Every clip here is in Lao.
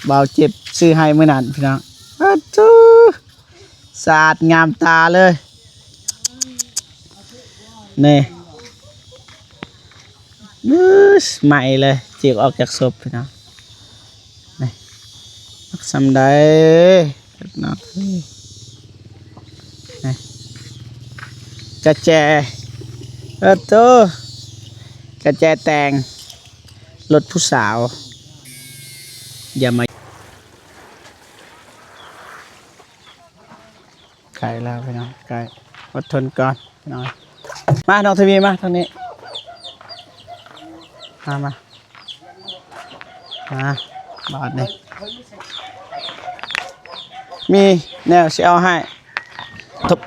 ບ່າວເຈັບຊື້ໃຫ້ມື້ນັ້ນພີ່ນ້ອງ. ອາໂທ້ ສະອາດງາມຕາເລີຍ ນີ້ ອື ໃໝ່ເລີຍ ຈີກອອກຈາກສົບພີ່ນ້ອງ. ນີ້ ມັກສ່ຳໃດ ເນາະ ນີ້ ກະແຈ ເອີໂຕ ກະແຈແຕ່ງລົດຜູ້ສາວ ຢ່າມາ ໃກ້ແລ້ວພີ່ນ້ອງ ໃກ້ ອົດທົນກ່ອນພີ່ນ້ອງ. ມາ ນ້ອງທະວີ ມາທາງນີ້ ມາ ມາ ມາ ບາດນີ້ ມີແນວຊິເອົາໃຫ້ ທົບ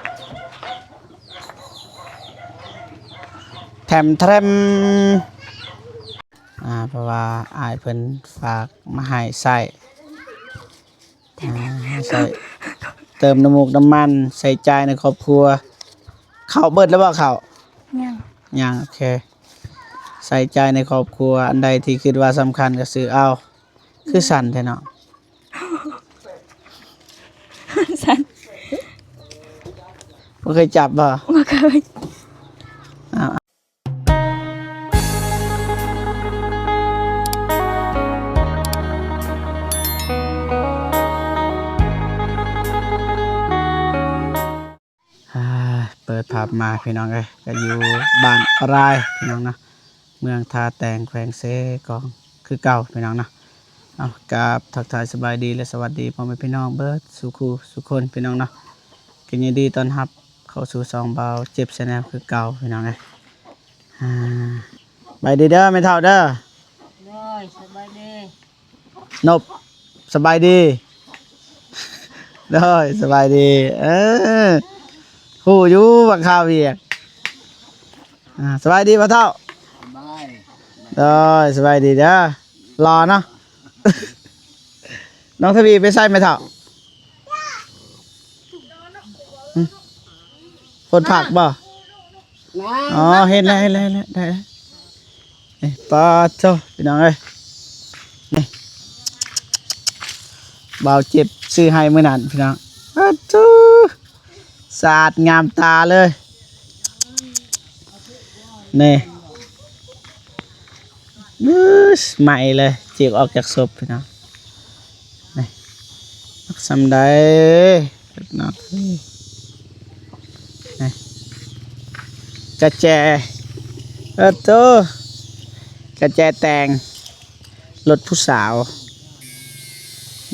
ແຖມແທຣມ ອ່າ ເພາະວ່າອ້າຍເພິ່ນຝາກມາໃຫ້ໃຊ້ ອ່າ ໃຊ້ເຕີມນ້ຳມູກນ້ຳມັນ ໃຊ້ຈ່າຍໃນຄອບຄົວ. ເຂົ້າເບິດແລ້ວບໍ່ ເຂົ້າ? ຍັງ ຍັງ ໂອເຄ ໃຊ້ຈ່າຍໃນຄອບຄົວ ອັນໃດທີ່ຄິດວ່າສຳຄັນກໍຊື້ເອົາ. ຄືສັ່ນແທ້ເນາະ ສັ່ນ ບໍ່ເຄີຍຈັບບໍ່? ບໍ່ເຄີຍ ອ້າວ. ອ່າ ເປີດພາບມາພີ່ນ້ອງເອີຍ ກໍຢູ່ບ້ານປາລາຍພີ່ນ້ອງເນາະ ເມືອງທ່າແຕງ ແຂວງເຊກອງ ຄືເກົ່າພີ່ນ້ອງເນາະ. ເອົາ ກາບທັກທາຍສະບາຍດີ ແລະ ສະຫວັດດີພໍ່ແມ່ພີ່ນ້ອງເບິດສູ່ຄູ່ສູ່ຄົນພີ່ນ້ອງເນາະ. ກໍຍິນດີຕ້ອນຮັບເຂົ້າສູ່ຊ່ອງບ່າວເຈັບ Channel ຄືເກົ່າພີ່ນ້ອງເອີຍ. ອ່າ ສະບາຍດີເດີແມ່ເຖົ້າເດີ. ໂດຍ ສະບາຍດີ. ນົບ ສະບາຍດີ. ໂດຍ ສະບາຍດີ. ເອີ ຮູ້ຢູ່ວ່າຄາວຽກ. ອ່າ ສະບາຍດີພໍ່ເຖົ້າ. ສະບາຍ. ໂດຍ ສະບາຍດີເດີ. ຫຼໍ່ເນາະ. ນ້ອງທະວີໄປໃສແມ່ເຖົ້າ? ຫຶ ຄົນຜັກບໍ່? ອໍ ເຫັນແລ້ວ ເຫັນແລ້ວ ເຫັນແລ້ວ ໄດ້ແລ້ວ. ນີ້ ປາດໂທ້ ພີ່ນ້ອງເອີຍ ນີ້ ບ່າວເຈັບຊື້ໃຫ້ມື້ນັ້ນພີ່ນ້ອງ. ປາດໂທ້ ສະອາດງາມຕາເລີຍ ນີ້ ອື ໃໝ່ເລີຍ ຈີກອອກຈາກສົບພີ່ນ້ອງ. ນີ້ ມັກສ່ຳໃດ ເນາະ ນີ້ ກະແຈ ເອີໂຕ ກະແຈແຕ່ງລົດຜູ້ສາວ.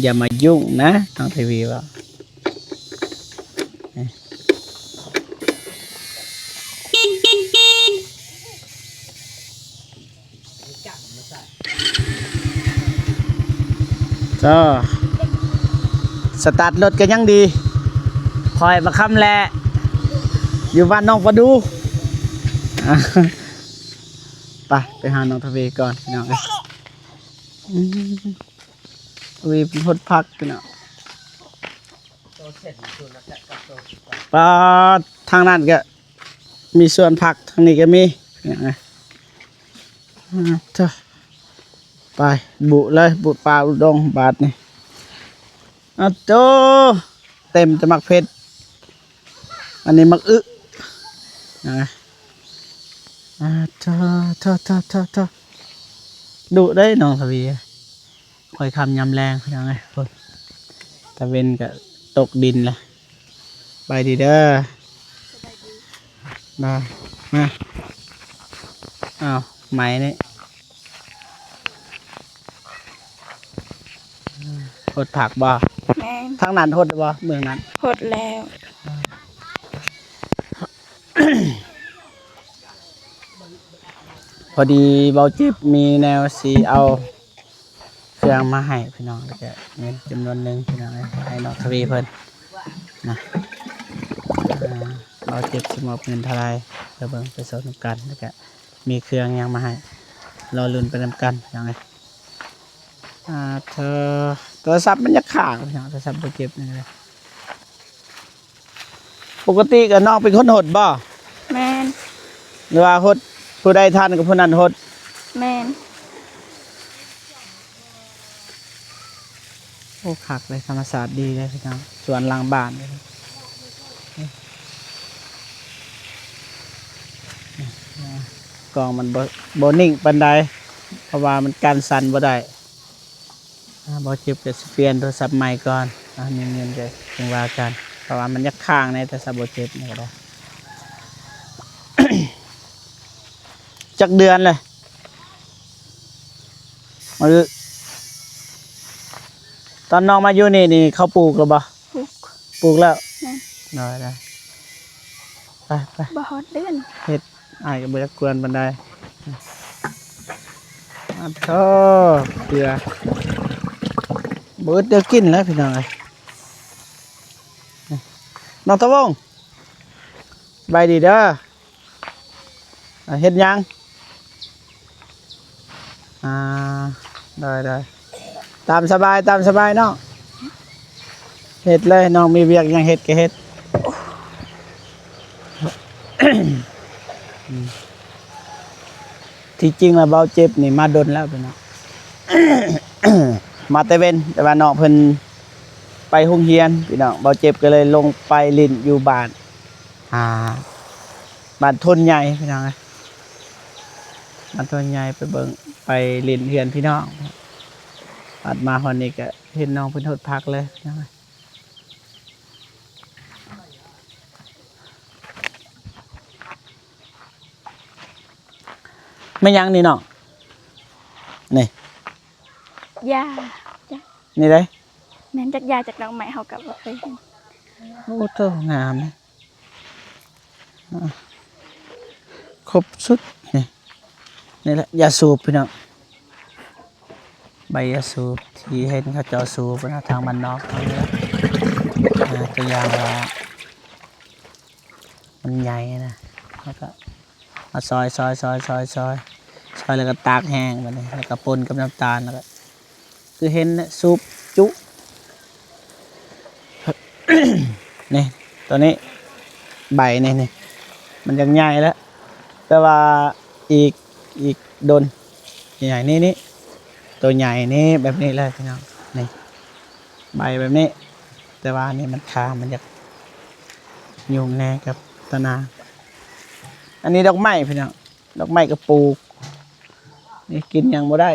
ຢ່າມາຫຍຸ້ງນະ ນ້ອງທະວີເວົ້າ. ກໍສະຕາດລົດກໍຍັງດີ ຂ້ອຍບັກຄຳແລະ ຢູ່ບ້ານໜອງປະດູ. ໄປ ໄປຫານ້ອງທະວີກ່ອນພີ່ນ້ອງເອີຍ. ອືມ ທະວີເພິ່ນຫົດຜັກພີ່ນ້ອງ. ປາດ ທາງນັ້ນກໍມີສວນຜັກ ທາງນີ້ກໍມີ. ອ່າ ເທີ ໄປ ບຸເລີຍ ບຸປ່າບຸດົງບາດນີ້. ອາໂຕ ເຕັມແຕ່ໝາກເຜັດ ອັນນີ້ໝາກອຶ. ອ່າ ອ່າ ເທີ ເທີ ເທີ ເທີ ເທີ ດຸເດ້ນ້ອງທະວີ. ຄ່ອຍຄ່ຳຍາມແລງພີ່ນ້ອງເອີຍ ຕາເວັນກໍຕົກດິນລະ. ສະບາຍດີເດີ ສະບາຍດີ ມາ ມາ ອ້າວ ໄໝນີ້ ຫົດຜັກບໍ່? ແມ່ນ ທາງນັ້ນຫົດບໍ່? ເມືອງນັ້ນຫົດແລ້ວ. ພໍດີເບົາຈິບມີແນວຊິເອົາເຄື່ອງມາໃຫ້ພີ່ນ້ອງ ແລ້ວກະເງິນຈຳນວນໜຶ່ງພີ່ນ້ອງເອີຍ ໃຫ້ນ້ອງທະວີເພິ່ນນະ. ອ່າ ເບົາຈິບຊິມອບເງິນເທົ່າໃດ ໄປເບິ່ງໄປຊົມນຳກັນ ແລ້ວກະມີເຄື່ອງຫຍັງມາໃຫ້ ລໍລຸ້ນໄປນຳກັນພີ່ນ້ອງເອີຍ. ອ່າ ໂທ ໂທລະສັບມັນຢາກຄ້າງພີ່ນ້ອງ ໂທລະສັບບໍ່ເຈັບນີ້ເລີຍ. ປົກກະຕິກໍນ້ອງເປັນຄົນຫົດບໍ່? ແມ່ນ. ຫຼືວ່າຫົດ ຜູ້ໃດທັນກໍຜູ້ນັ້ນຫົດ? ແມ່ນ. ໂອ້ ຄັກເລີຍ ທຳມະຊາດດີເລີຍພີ່ນ້ອງ ສວນຫຼັງບ້ານເລີຍ. ກ້ອງມັນບໍ່ ບໍ່ນິ່ງປານໃດ ເພາະວ່າມັນກັນສັ່ນບໍ່ໄດ້. ອາ ບໍ່ເຈັບກໍຊິປ່ຽນໂທລະສັບໃໝ່ກ່ອນ ອາ ມີເງິນກໍຈັ່ງວ່າກັນ ເພາະວ່າມັນຢາກຄ້າງແດ່ ໂທລະສັບບໍ່ເຈັບນີ້ກໍໄດ້. ຈັກເດືອນແລ້ວ? ຕອນນ້ອງມາຢູ່ນີ້ນີ້ ເຂົາປູກແລ້ວບໍ່? ປູກ ປູກແລ້ວ. ແມ່ນ. ໄດ້ໆ ໄປໆ ບໍ່ຮອດເດືອນ ເຮັດ ອ້າຍກໍບໍ່ຢາກກວນປານໃດ. ອາໂທ້ ເກືອ ບໍ່ອຶດແນວກິນແລ້ວພີ່ນ້ອງເອີຍ. ນ້ອງຕາວົງ ສະບາຍດີເດີ. ອາ ເຮັດຫຍັງ? ອາ ໄດ້ໆ ຕາມສະບາຍ ຕາມສະບາຍນ້ອງ ເຮັດເລີຍ ນ້ອງມີວຽກຫຍັງເຮັດກໍເຮັດ. ທີ່ຈິງລະເບົາເຈັບນີ້ມາດົນແລ້ວພີ່ນ້ອງ ມາແຕ່ເວັນ ແຕ່ວ່ານ້ອງເພິ່ນໄປໂຮງຮຽນພີ່ນ້ອງ ເບົາເຈັບກໍເລີຍລົງໄປຫຼິ້ນຢູ່ບ້ານ ອາ ບ້ານໂທນໃຫຍ່ພີ່ນ້ອງເອີຍ ບ້ານໂທນໃຫຍ່ ໄປເບິ່ງ ໄປຫຼິ້ນເຮືອນພີ່ນ້ອງ. ບັດມາຮອດນີ້ກໍເຫັນນ້ອງເພິ່ນຫົດຜັກເລີຍພີ່ນ້ອງເອີຍ. ແມ່ນຫຍັງນີ້ນ້ອງ? ນີ້ ຢາ ຢາ ນີ້ເດ້? ແມ່ນ ຈັກຢາຈັກດອກໄມ້ ເຮົາກໍບໍ່ເຄີຍເຫັນ. ໂອ້ໂຕ ງາມເດ້. ອາ ຄົບສຸດ ນີ້ ນີ້ແຫຼະຢາສູບພີ່ນ້ອງ ໃບຢາສູບທີ່ເຫັນເຂົາເຈົ້າສູບນະ ທາງບ້ານນອກເຮົານີ້ແຫຼະ. ອາ ຕົວຢ່າງວ່າມັນໃຫຍ່ນະ ເຮົາກໍມາຊອຍໆໆໆ ຊອຍ ຊອຍແລ້ວກໍຕາກແຫ້ງ ບາດນີ້ແລ້ວກໍປົນກັບນ້ຳຕານ ແລ້ວກໍ ຄືເຫັນນະ ສູບຈຸ ນີ້ ຕົວນີ້ ໃບນີ້ ນີ້ ມັນຍັງໃຫຍ່ແລ້ວ ແຕ່ວ່າອີກ ອີກດົນ ໃຫຍ່ນີ້ ນີ້ ຕົວໃຫຍ່ນີ້ ແບບນີ້ເລີຍພີ່ນ້ອງ ນີ້ ໃບແບບນີ້ ແຕ່ວ່ານີ້ມັນຄາ ມັນຢາກຫຍຸ້ງແດ່ກັບຕາໜ່າ. ອັນນີ້ດອກໄມ້ພີ່ນ້ອງ ດອກໄມ້ກໍປູກ ນີ້ກິນຫຍັງບໍ່ໄດ້.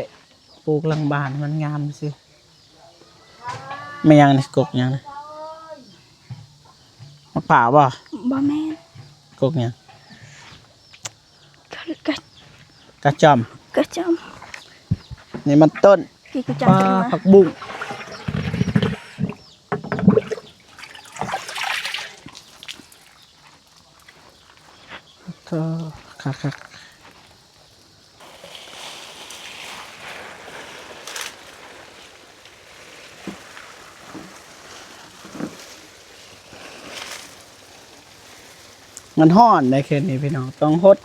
ປູກຫຼັງບ້ານໃຫ້ມັນງາມຊື່. ແມ່ນຫຍັງນີ້? ກົກຫຍັງນີ້? ໝາກພ້າວບໍ່? ບໍ່ແມ່ນ. ກົກຫຍັງ? ກະ ກະ ກະຈອມ. ກະຈອມ. ນີ້ມັນຕົ້ນ. ກີກະຈອມ. ປາ ຜັກບຸ້ງ. ໂທ້ ຄັກໆ. ມັນຮ້ອນໃດເຂດນີ້ພີ່ນ້ອງ ຕ້ອງຫົດ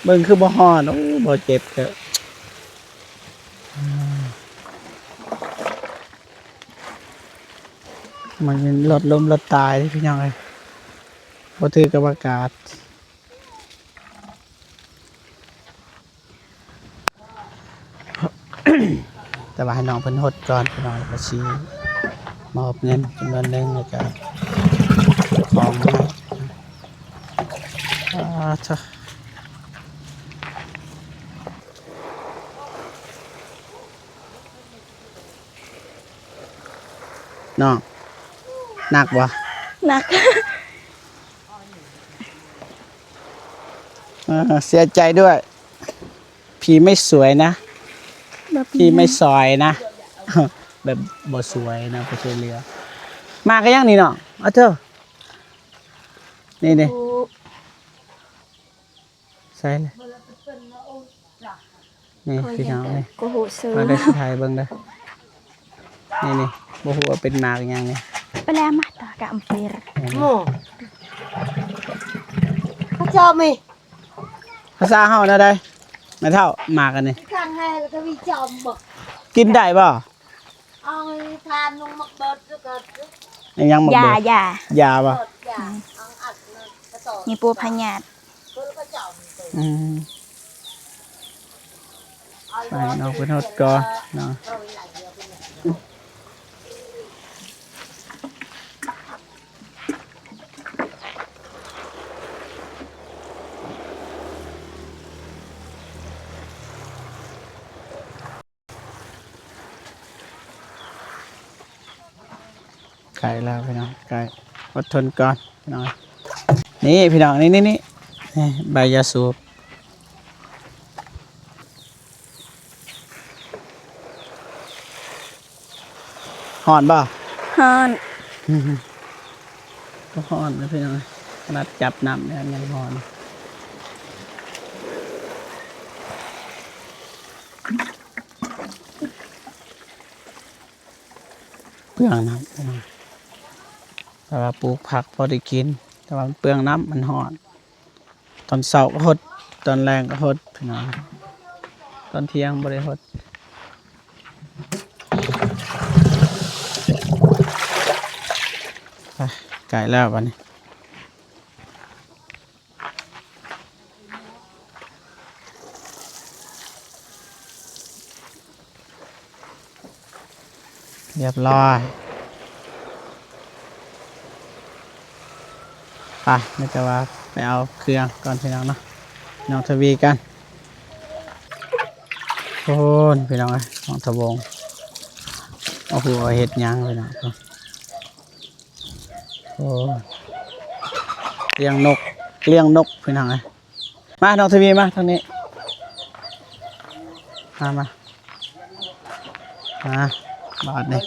ເບິ່ງຄືບໍ່ຮ້ອນ. ໂອ້ ບໍ່ເຈັບເດີ. ມັນເປັນລອດລົມລອດຕາຍເດ້ພີ່ນ້ອງເອີຍ ບໍ່ຖືກກັບອາກາດ. ແຕ່ວ່າໃຫ້ນ້ອງເພິ່ນຫົດກ່ອນພີ່ນ້ອງ ແລ້ວກໍຊິມອບເງິນຈຳນວນໜຶ່ງ ແລ້ວກໍຂອງມາໃຫ້. ອາ ນ້ອງ ໜັກບໍ່? ໜັກ. ເອີ ເສຍໃຈດ້ວຍ ພີ່ໄມ່ສວຍນະ ບໍ່ເປັນຫຍັງ ພີ່ໄມ່ສອຍນະ ແບບບໍ່ສວຍນະ ບໍ່ຊ່ວຍເຫຼືອ. ມາກັນຫຍັງນີ້ນ້ອງ? ອາເທີ ນີ້ໆ ໃສ່ເລີຍ ນີ້ພີ່ນ້ອງ ນີ້ ກໍຮູ້ຊື່ ມາເດີ ຊິຖ່າຍເບິ່ງເດີ ນີ້ໆ ບໍ່ຮູ້ວ່າເປັນໝາກຫຍັງນີ້ ປະແລມາຕາກະອຳເປີ ນີ້ໆ ພະເຈົ້າມີ ພາສາເຮົາແນວໃດແມ່ເຖົ້າ? ໝາກອັນນີ້ ກິນໄດ້ບໍ່? ເອົາທານລົງໝາກເບີດ ແລ້ວກໍ ອີຫຍັງໝາກເບີດ? ຢາ ຢາ ຢາບໍ່? ເບີດ ຢາ ອືມ ອັດ ນີ້ປົວພະຍາດ ອືມ ໃສ່ນ້ອງເພິ່ນຫົດກ່ອນເນາະ. ໃກ້ແລ້ວພີ່ນ້ອງ ໃກ້ ອົດທົນກ່ອນພີ່ນ້ອງ. ນີ້ພີ່ນ້ອງ ນີ້ ນີ້ ນີ້ ນີ້ ໃບຢາສູບ. ຮ້ອນບໍ່? ຮ້ອນ. ກໍຮ້ອນນະພີ່ນ້ອງ ຂະໜາດຈັບນ້ຳແລ້ວຍັງຮ້ອນ. ເປືອງນ້ຳພີ່ນ້ອງ ແຕ່ວ່າປູກຜັກພໍໄດ້ກິນ ແຕ່ວ່າມັນເປືອງນ້ຳ ມັນຮ້ອນ. ຕອນເຊົ້າກໍຫົດ ຕອນແລງກໍຫົດພີ່ນ້ອງ ຕອນທ່ຽງບໍ່ໄດ້ຫົດ. ໄປ ໃກ້ແລ້ວບັດນີ້. ຮຽບຮ້ອຍ. ໄປ ມີແຕ່ວ່າໄປເອົາເຄື່ອງກ່ອນພີ່ນ້ອງເນາະ ນ້ອງທະວີກັນ. ໂອ້ນ ພີ່ນ້ອງເອີຍ ນ້ອງທະວົງ ໂອ້ໂຫ ເຮັດຫຍັງພີ່ນ້ອງ. ໂອ້ ລ້ຽງນົກ ລ້ຽງນົກພີ່ນ້ອງເອີຍ. ມາ ນ້ອງທະວີ ມາທາງນີ້ ມາ ມາ ມາ ບາດນີ້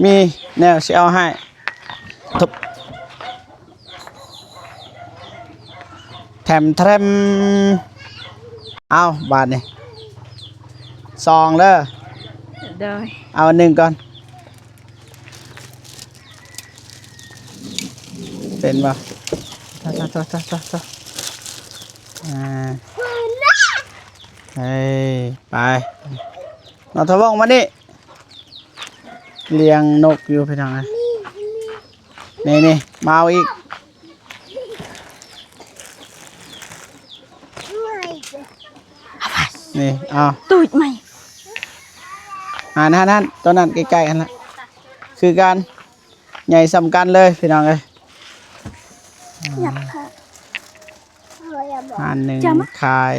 ມີແນວຊິເອົາໃຫ້ ທຸບ ແທມ ແທມ. ເອົາ ບາດນີ້ ສອງເດີ ໂດຍ ເອົາໜຶ່ງກ່ອນ. ເປັນບໍ່? ໂທ້ໆໆໆ ອ່າ ເອີຍ ໄປ ນ້ອງທະວົງມານີ້ ລ້ຽງນົກຢູ່ພີ່ນ້ອງເອີຍ. ນີ້ໆ ມາເອົາອີກ ນີ້ ເອົາ ຕູດໃໝ່ ຫັ້ນໆໆ ຕົວນັ້ນໃກ້ໆຫັ້ນລະ ຄືກັນ ໃຫຍ່ສ່ຳກັນເລີຍພີ່ນ້ອງເອີຍ. ຢາກ ຮ້ານໜຶ່ງຂາຍ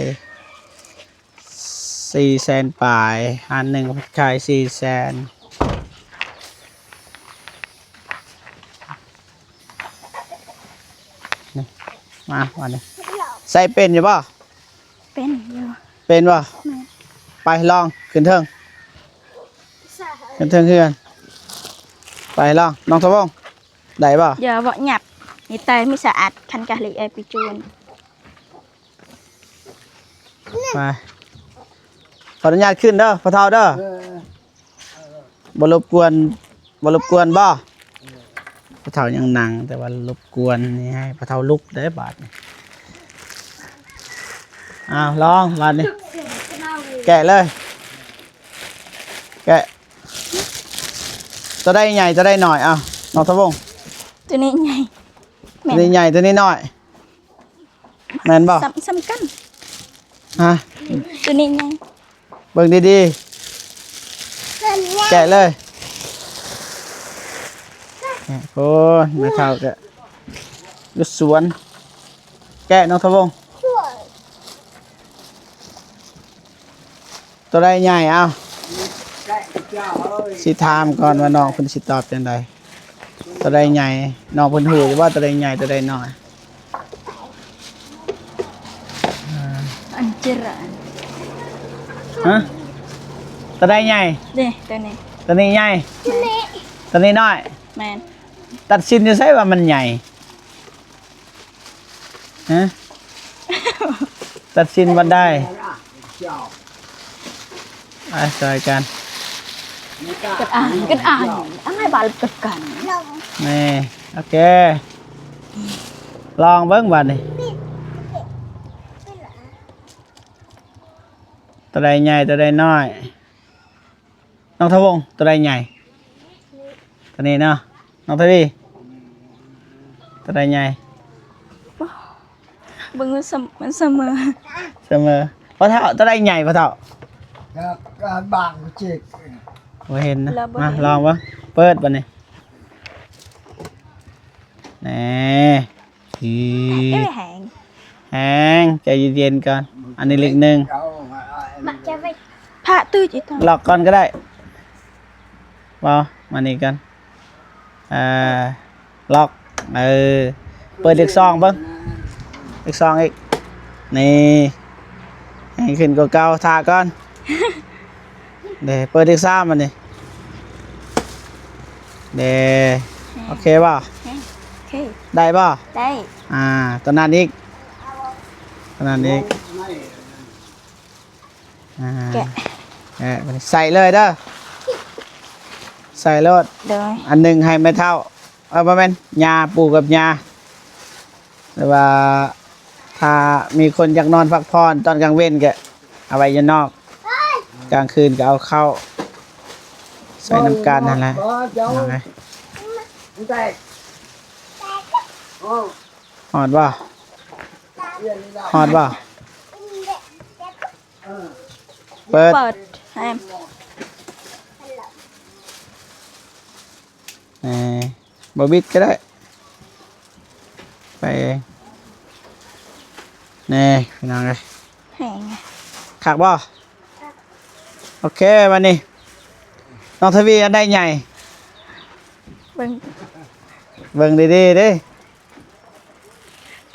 ສີ່ແສນປາຍ ຮ້ານໜຶ່ງຂາຍສີ່ແສນ. ນີ້ ມາ ມານີ້ ໃສ່ເປັນຢູ່ບໍ່? ເປັນຢູ່ ເປັນບໍ່? ແມ່ນ ໄປລອງ ຂຶ້ນເທິງ ຂຶ້ນເທິງເຮືອນ ໄປລອງ ນ້ອງທະວົງ ໄດ້ບໍ່? ຢ່າເວົ້າຫຍັບ ມີແຕ່ມີສະອາດ ຄັນກະລິໄອປິຈູນ. ໄປ ຂໍອະນຸຍາດຂຶ້ນເດີພໍ່ເຖົ້າເດີ ເອີ ບໍ່ລົບກວນ ບໍ່ລົບກວນບໍ່? ພໍ່ເຖົ້າຍັງນັ່ງ ແຕ່ວ່າລົບກວນນີ້ ໃຫ້ພໍ່ເຖົ້າລຸກເດ້ບາດນີ້. ອ້າວ ລອງບາດນີ້ ແກະເລີຍ ແກະ ຕົວໃດໃຫຍ່ ຕົວໃດນ້ອຍ? ເອົາ ນ້ອງທະວົງ ຕົວນີ້ໃຫຍ່ ຕົວນີ້ໃຫຍ່ ຕົວນີ້ນ້ອຍ ແມ່ນບໍ່? ສ່ຳ ສ່ຳກັນ ຮະ? ຕົວນີ້ໃຫຍ່ ເບິ່ງດີໆ ແກະເລີຍ ໂອ້ຍ ແມ່ເຖົ້າກະຢູ່ສວນ ແກະ ນ້ອງທະວົງ. ຕົວໃດໃຫຍ່? ເອົ້າ ຊິຖາມກ່ອນວ່ານ້ອງເພິ່ນຊິຕອບຈັ່ງໃດ. ຕົວໃດໃຫຍ່? ນ້ອງເພິ່ນຮູ້ຢູ່ບໍ່ ຕົວໃດໃຫຍ່ ຕົວໃດນ້ອຍ? ອັນເຈລະ ຮະ? ຕົວໃດໃຫຍ່? ເດ້ ຕົວນີ້ ຕົວນີ້ໃຫຍ່? ຕົວນີ້ນ້ອຍ? ແມ່ນ. ຕັດສິນຢູ່ໃສວ່າມັນໃຫຍ່? ຮະ? ຕັດສິນບໍ່ໄດ້ ໄປຊ່ອຍກັນ ກັນອ່ານ ກັນອ່ານ ອັນໃດບາດກັນ ນີ້ ໂອເຄ ລອງເບິ່ງບາດນີ້ ຕົວໃດໃຫຍ່ ຕົວໃດນ້ອຍ? ນ້ອງທະວົງ ຕົວໃດໃຫຍ່? ຕົວນີ້ເນາະ ນ້ອງທະວີ ຕົວໃດໃຫຍ່? ເບິ່ງ ມັນສະເໝີ ສະເໝີ. ພໍ່ເຖົ້າ ຕົວໃດໃຫຍ່ພໍ່ເຖົ້າ? ບາງຈິກ ບໍ່ເຫັນນະ ມາລອງເບິ່ງ ເປີດບາດນີ້ ແນ່. ອືມ ແຮງ ແຮງ ໃຈເຢັນໆກ່ອນ ອັນນີ້ເລກໜຶ່ງ ພະຕື້ຈິ ລັອກກ່ອນກໍໄດ້ ບໍ່ ມານີ້ກັນ ເອີ ລັອກ ເອີ ເປີດເລກສອງເບິ່ງ ເລກສອງອີກ ນີ້ ໃຫ້ຂຶ້ນກວ່າເກົ່າ ຖ້າກ່ອນ ເດ້ ເປີດເລກສາມ ບາດນີ້ ເດ້ ໂອເຄບໍ່? ໂອເຄ ໄດ້ບໍ່? ໄດ້ ອ່າ ຕົວນັ້ນອີກ ຕົວນັ້ນອີກ ອ່າ ແກະ ແກະ ບັດນີ້ໃສ່ເລີຍເດີ ໃສ່ໂລດ ໂດຍ ອັນໜຶ່ງໃຫ້ແມ່ເຖົ້າ ເອີ ບໍ່ແມ່ນ ຍ່າ ປູ່ກັບຍ່າ ຫຼືວ່າຖ້າມີຄົນຢາກນອນພັກຜ່ອນຕອນກາງເວັນກໍເອົາໄວ້ຢູ່ນອກ ກາງຄືນກໍເອົາເຂົ້າໃສ່ນຳກັນຫັ້ນແຫຼະ ເອົາໄວ້ ຮອດບໍ່? ຮອດບໍ່? ເປີດ ເປີດ ນີ້ ບໍ່ບິດກໍໄດ້ ໄປເອງ ນີ້ ພີ່ນ້ອງເອີຍ ແຮງ ຄັກບໍ່? ໂອເຄ ບາດນີ້ ນ້ອງທະວີອັນໃດໃຫຍ່? ເບິ່ງ ເບິ່ງດີໆເດ້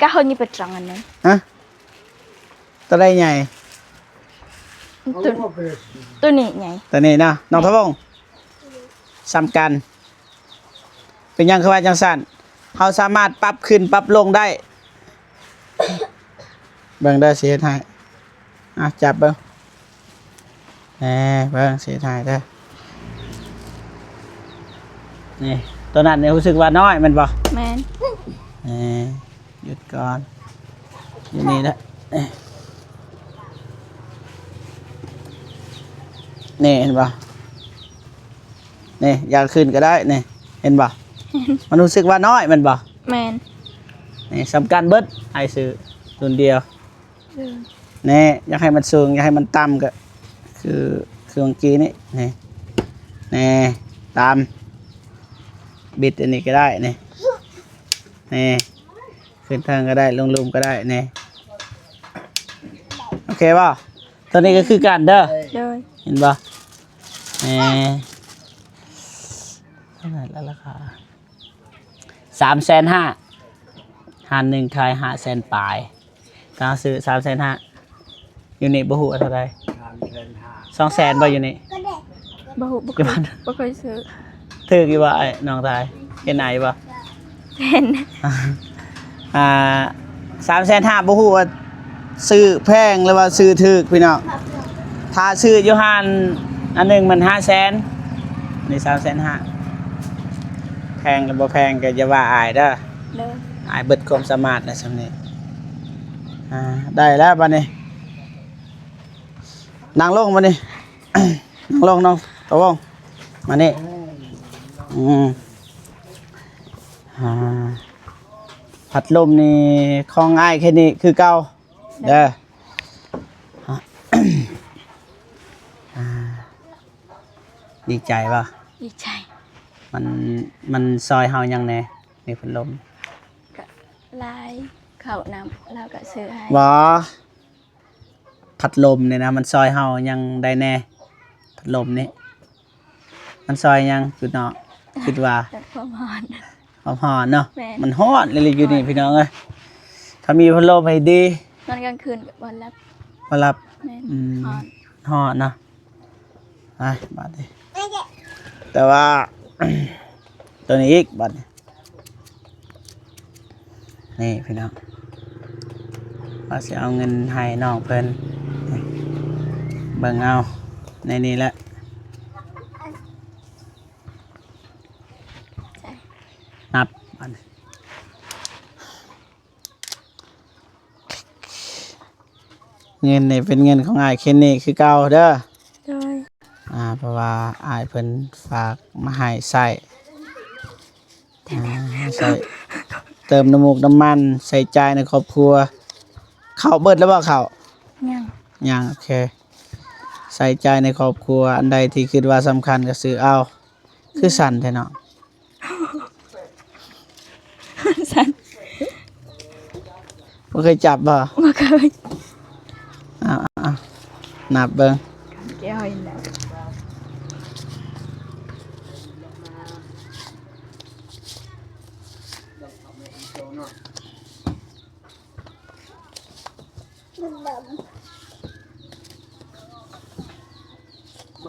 ກະເຮົານີ້ໄປຕຣອງອັນນັ້ນ ຮະ? ຕົວໃດໃຫຍ່? ຕົວ ຕົວນີ້ໃຫຍ່ ຕົວນີ້ເນາະ ນ້ອງທະວົງ ສ່ຳກັນ ເປັນຫຍັງຄືວ່າຈັ່ງຊັ້ນ? ເຮົາສາມາດປັບຂຶ້ນປັບລົງໄດ້ ເບິ່ງເດີ ຊິເຮັດໃຫ້ ອ່ະ ຈັບເບິ່ງ ແນ່ ເບິ່ງ ຊິເຮັດໃຫ້ເດີ ນີ້ ຕົວນັ້ນນີ້ຮູ້ສຶກວ່ານ້ອຍແມ່ນບໍ່? ແມ່ນ ນີ້ ຢຸດກ່ອນ ຢູ່ນີ້ແຫຼະ ນີ້ ເຫັນບໍ່? ນີ້ ຢາກຂຶ້ນກໍໄດ້ ນີ້ ເຫັນບໍ່? ມັນຮູ້ສຶກວ່ານ້ອຍແມ່ນບໍ່? ແມ່ນ ນີ້ ສ່ຳກັນເບິດ ອ້າຍຊື້ລຸ້ນດຽວ ເອີ ນີ້ ຢາກໃຫ້ມັນສູງ ຢາກໃຫ້ມັນຕ່ຳກໍຄື ຄືເມື່ອກີ້ນີ້ ນີ້ ນີ້ ຕາມ ບິດອັນນີ້ກໍໄດ້ ນີ້ ນີ້ ຂຶ້ນເທິງກໍໄດ້ ລົງລຸ່ມກໍໄດ້ ນີ້ ໂອເຄບໍ່? ຕົວນີ້ກໍຄືກັນເດີ ໂດຍ ເຫັນບໍ່? ນີ້ ເທົ່າໃດລະລາຄາ? ສາມແສນຫ້າ ຮ້ານໜຶ່ງຂາຍຫ້າແສນປາຍ ກໍເຮົາຊື້ສາມແສນຫ້າ ຢູ່ນີ້ບໍ່ຮູ້ວ່າເທົ່າໃດ ສາມແສນຫ້າ ສອງແສນບໍ່ຢູ່ນີ້? ບໍ່ຮູ້ ບໍ່ເຄີຍ ບໍ່ເຄີຍຊື້ ຖືກຢູ່ບໍ່ອ້າຍນ້ອງຊາຍ? ເຫັນອ້າຍຢູ່ບໍ່? ເຫັນ ອ່າ ສາມແສນຫ້າ ບໍ່ຮູ້ວ່າຊື້ແພງ ຫຼືວ່າຊື້ຖືກພີ່ນ້ອງ ຖ້າຊື້ຢູ່ຮ້ານອັນໜຶ່ງມັນຫ້າແສນ ນີ້ສາມແສນຫ້າ ແພງຫຼືບໍ່ແພງກໍຢ່າວ່າອ້າຍເດີ ໂດຍ ອ້າຍເບິດຄວາມສາມາດແລ້ວຊ່ຳນີ້ ອ່າ ໄດ້ແລ້ວບາດນີ້ ນັ່ງລົງບາດນີ້ ນັ່ງລົງນ້ອງຕະວົງ ມານີ້ ອືມ ອ່າ ພັດລົມນີ້ຂອງອ້າຍແຄ່ນີ້ຄືເກົ່າເດີ ອ່າ ດີໃຈບໍ່? ດີໃຈ ມັນ ມັນຊ່ອຍເຮົາຫຍັງແດ່? ນີ້ພັດລົມ ກະຫຼາຍ ເຂົ້ານຳ ລາວກະຊື້ໃຫ້ ບໍ່ ພັດລົມນີ້ນະ ມັນຊ່ອຍເຮົາຫຍັງໄດ້ແດ່? ພັດລົມນີ້ ມັນຊ່ອຍຫຍັງ? ຄິດເນາະ ຄິດວ່າ ຄວາມຮ້ອນ ຄວາມຮ້ອນເນາະ ແມ່ນ ມັນຮ້ອນອີ່ຫຼີຢູ່ນີ້ ຮ້ອນ ພີ່ນ້ອງເອີຍ ຖ້າມີພັດລົມໃຫ້ດີ ນອນກາງຄືນກໍບໍ່ຫຼັບ ບໍ່ຫຼັບ ແມ່ນ ອືມ ຮ້ອນ ຮ້ອນເນາະ ໄປບາດນີ້ ແຕ່ວ່າ ຕົວນີ້ອີກບາດນີ້ ນີ້ພີ່ນ້ອງ ວ່າຊິເອົາເງິນໃຫ້ນ້ອງເພິ່ນ ເບິ່ງເອົາໃນນີ້ແຫຼະ ນັບບາດນີ້ ເງິນນີ້ເປັນເງິນຂອງອ້າຍເຄນນີຄືເກົ່າເດີ ໂດຍ ອ່າ ເພາະວ່າອ້າຍເພິ່ນຝາກມາໃຫ້ໃຊ້ ອ່າ ໃຊ້ເຕີມນ້ຳມູກນ້ຳມັນ ໃຊ້ຈ່າຍໃນຄອບຄົວ ເຂົ້າເບິດແລ້ວບໍ່ເຂົ້າ? ຍັງ ຍັງ ໂອເຄ ໃຊ້ຈ່າຍໃນຄອບຄົວ ອັນໃດທີ່ຄິດວ່າສຳຄັນກໍຊື້ເອົາ ຄືສັ່ນແທ້ເນາະ ສັ່ນ ບໍ່ເຄີຍຈັບບໍ່? ບໍ່ເຄີຍ ເອົາໆ ນັບເບິ່ງ ແກ້ວອີກແລ້ວ ເ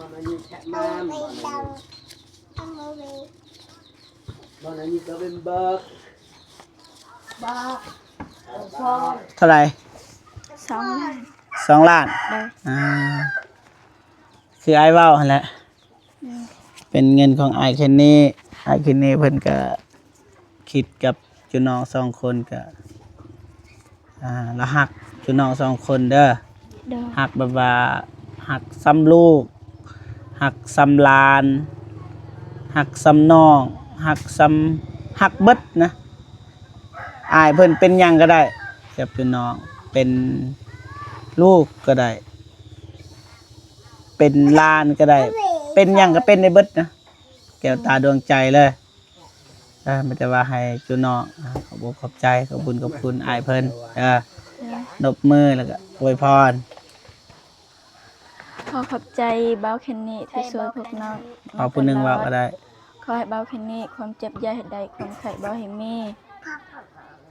ທົ່າໃດ? ສອງລ້ານ ສອງລ້ານ ໂດຍ ອ່າ ຄືອ້າຍເວົ້າຫັ້ນແຫຼະ ອືມ ເປັນເງິນຂອງອ້າຍເຄນນີ. ອ້າຍເຄນນີເພິ່ນກະຄິດກັບຈຸນ້ອງສອງຄົນ ກະ ອ່າ ລະຮັກຈຸນ້ອງສອງຄົນເດີ ໂດຍ ຮັກແບບວ່າ ຮັກສ່ຳລູກ ຮັກສ່ຳຫຼານ ຮັກສ່ຳນ້ອງ ຮັກສ່ຳ ຮັກເບິດນະ. ອ້າຍເພິ່ນເປັນຫຍັງກະໄດ້ກັບຈຸນ້ອງ ເປັນລູກກະໄດ້ ເປັນຫຼານກະໄດ້ ເປັນຫຍັງກະເປັນໄດ້ເບິດນະ ແກ້ວຕາດວງໃຈເລີຍ. ເອີ ມີແຕ່ວ່າໃຫ້ຈຸນ້ອງ ອ່າ ຂອບອົກຂອບໃຈ ຂອບບຸນຂອບຄຸນອ້າຍເພິ່ນເດີ ໂດຍ ນົບມືແລ້ວກະອວຍພອນ. ຂໍຂອບໃຈບ່າວເຄນນີທີ່ຊ່ວຍພວກນ້ອງ ເອົາຜູ້ໜຶ່ງເວົ້າກະໄດ້. ຂໍໃຫ້ບ່າວເຄນນີຄວາມເຈັບຢ່າໃຫ້ໄດ້ ຄວາມໄຂ້ບໍ່ໃຫ້ມີ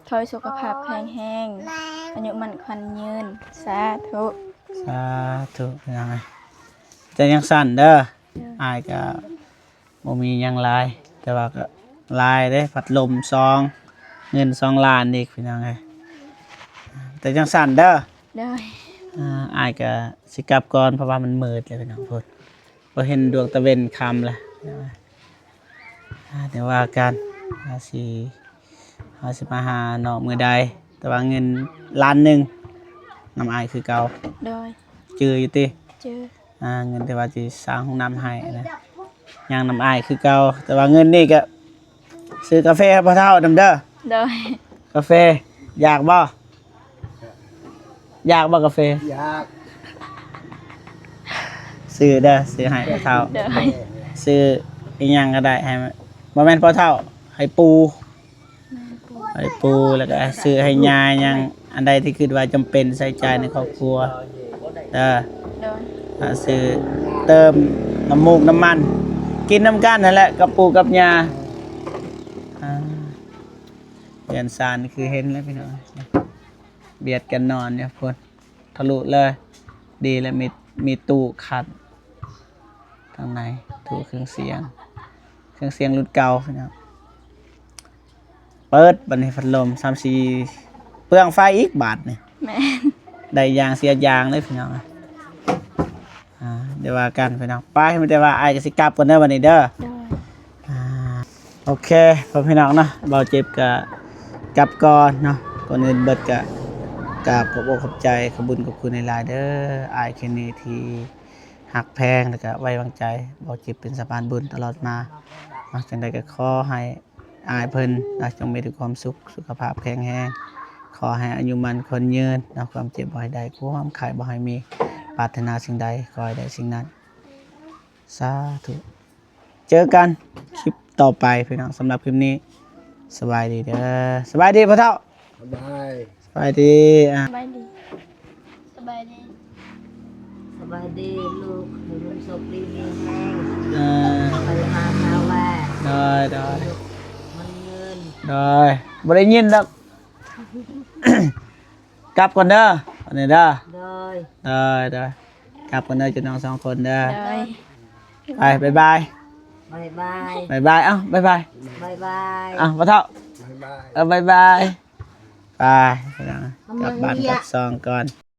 ຂໍໃຫ້ສຸຂະພາບແຂງແຮງ ອາຍຸໝັ້ນຂວັນຍືນ ສາທຸ ສາທຸ. ພີ່ນ້ອງເອີຍ ໃຈຈັ່ງຊັ້ນເດີ ໂດຍ ອ້າຍກະ ບໍ່ມີຫຍັງຫຼາຍ ແຕ່ວ່າກະຫຼາຍເດ້ ພັດລົມສອງ ເງິນສອງລ້ານອີກ ພີ່ນ້ອງເອີຍ ແຕ່ຈັ່ງຊັ້ນເດີ ໂດຍ ອ່າ ອ້າຍກະຊິກັບກ່ອນ ເພາະວ່າມັນມືດແລ້ວ ພີ່ນ້ອງ ພຸ້ນ ບໍ່ເຫັນດວງຕາເວັນຄ່ຳແລ້ວ ອ່າ ດຽວວ່າກັນ ເຮົາຊິ ເຮົາຊິມາຫານ້ອງມື້ໃດ ແຕ່ວ່າເງິນລ້ານໜຶ່ງນຳອ້າຍຄືເກົ່າ ໂດຍ ຈື່ຢູ່ຕິ? ຈື່ ອ່າ ເງິນທີ່ວ່າຊິສ້າງຫ້ອງນ້ຳໃຫ້ນະ ຍັງນຳອ້າຍຄືເກົ່າ ແຕ່ວ່າເງິນນີ້ກະຊື້ກາເຟໃຫ້ພໍ່ເຖົ້ານຳເດີ ໂດຍ ກາເຟ ຢາກບໍ່? ຢາກບໍ່ກາເຟ? ຢາກ ຊື້ເດີ ຊື້ໃຫ້ພໍ່ເຖົ້າ ໂດຍ ຊື້ອີ່ຫຍັງກະໄດ້ ໃຫ້ ບໍ່ແມ່ນພໍ່ເຖົ້າ ໃຫ້ປູ່ ໃຫ້ປູ່ ແລ້ວກະຊື້ໃຫ້ຍ່າຫຍັງ ອັນໃດທີ່ຄິດວ່າຈຳເປັນໃຊ້ຈ່າຍໃນຄອບຄົວເດີ ໂດຍ ຊື້ເຕີມນ້ຳມູກນ້ຳມັນ ກິນນຳກັນຫັ້ນແຫຼະກັບປູ່ກັບຍ່າ ອ່າ ເຮືອນຊານຄືເຫັນແລ້ວພີ່ນ້ອງ ບຽດກັນນອນຢູ່ພຸ້ນ ທະລຸເລີຍ ດີແລ້ວ ມີ ມີຕູ້ຄັດທາງໃນ ຕູ້ເຄື່ອງສຽງ ເຄື່ອງສຽງລຸ້ນເກົ່າພີ່ນ້ອງ ເປີດບາດນີ້ພັດລົມ ສາມສີ່ ເປືອງໄຟອີກບາດນີ້ ແມ່ນ ໄດ້ຢ່າງເສຍຢ່າງເລີຍພີ່ນ້ອງ ອ່າ ດຽວວ່າກັນພີ່ນ້ອງ ໄປ ມີແຕ່ວ່າອ້າຍກະຊິກັບກ່ອນເດີບາດນີ້ເດີ ໂດຍ ອ່າ ໂອເຄ ພໍ່ແມ່ພີ່ນ້ອງເນາະ ບ່າວຈິບກະກັບກ່ອນເນາະ ກ່ອນອື່ນເບິດກະກາບຂອບອົກຂອບໃຈ ຂອບບຸນຂອບຄຸນຫຼາຍໆເດີ ອ້າຍເຄນນີທີ່ຮັກແພງ ແລ້ວກະໄວ້ວາງໃຈບ່າວຈິບເປັນສະພານບຸນຕະຫຼອດມາເນາະ ຈັ່ງໃດກະຂໍໃຫ້ ອ້າຍເພິ່ນນະ ຈົ່ງມີແຕ່ຄວາມສຸກ ສຸຂະພາບແຂງແຮງ ຂໍໃຫ້ອາຍຸໝັ້ນຂວັນຍືນເນາະ ຄວາມເຈັບບໍ່ໃຫ້ໄດ້ ຄວາມໄຂ້ບໍ່ໃຫ້ມີ ປາດຖະໜາສິ່ງໃດຂໍໃຫ້ໄດ້ສິ່ງນັ້ນ ສາທຸ ເຈີກັນຄລິບຕໍ່ໄປພີ່ນ້ອງ ສຳລັບຄລິບນີ້ ສະບາຍດີເດີ ສະບາຍດີພໍ່ເຖົ້າ ສະບາຍ ສະບາຍດີ ອ່າ ສະບາຍດີ ສະບາຍດີ ສະບາຍດີລູກ ໃຫ້ລູກໂຊກດີມີແຮງ ເອີ ໄປມາມາແວ່ ໂດຍ ໂດຍ ມັນເງິນ ໂດຍ ບໍ່ໄດ້ຍິນດອກ ກັບກ່ອນເດີ ອັນນີ້ເດີ ໂດຍ ໂດຍ ໂດຍ ກັບກ່ອນເດີ ເຈົ້ານ້ອງສອງຄົນເດີ ໂດຍ ໄປ ບາຍບາຍ ບາຍບາຍ ບາຍບາຍ ເອົ້າ ບາຍບາຍ ບາຍບາຍ ເອົ້າ ພໍ່ເຖົ້າ ບາຍບາຍ ເອີ ບາຍບາຍ ໄປ ກັບບ້ານກັບຊ່ອງກ່ອນ.